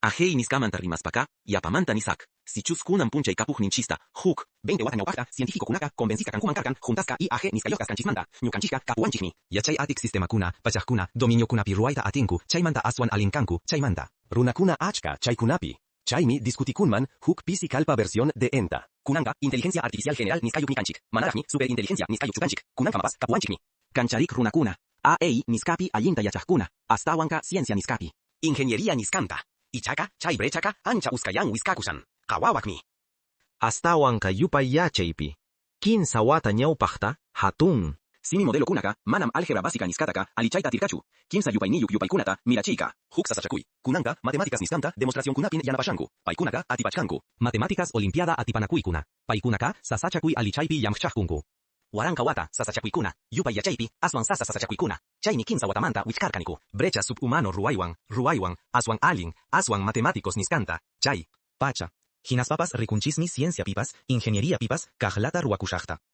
AI nisqamanta rimaspaqa, yapamanta nisaq, sichus kunan p'unchay kapuqninchista, huk 20 wata ñawpaqta cientificokunaqa convencisqa kankuman karqan huntasqa IA nisqayuq kasqanchismanta, ñuqanchikqa kapuwanchikmi. Yachay atiq sistemakuna, pachaqkuna, dominiokunapi ruwayta atinku, chaymanta aswan allin kanku, chaymanta. Runakuna achka chaykunapi. Chaymi discutikunman huk pisi kallpa versión de enta. Kunanqa inteligencia artificial general nisqayuqmi kanchik, manaraqmi superinteligencia nisqayuqchu kanchik, kunankamapas kapuwanchikmi. Kanchariq runakuna, AI nisqapi allinta yachaqkuna, astawanqa ciencia nisqapi. Ingeniería nisqanta. Ichaqa chay brechaqa ancha usqayan wiskakushan. Qawawaqmi. Astawanqa yupay yachaypi. Kinsa wata ñawpaqta, hatun. Simi modelokunaqa manam álgebra básica nisqataqa allichayta atirqachu. Kimsa yupayniyuq yupaykunata mirachiyqa. Huk sasachakuy. Kunanqa matemáticas nisqanta demostracionkunapin yanapashanku. Paykunaqa atipachkanku. Matemáticas Olimpiada atipanakuykuna. Paykunaqa sasachakuy allichaypi llamk'achkunku. 1000 wata sasachakuykuna, yupay yachaypi aswan sasa sasachakuykuna. Chaymi kimsa watamanta wichqarqaniku. Brecha subhumano ruwaywan, ruwaywan, aswan allin, aswan matemáticos nisqanta, chay. Pacha. Hinaspapas rikunchismi ciencia pipas, ingeniería pipas, kaqlata ruwakushaqta.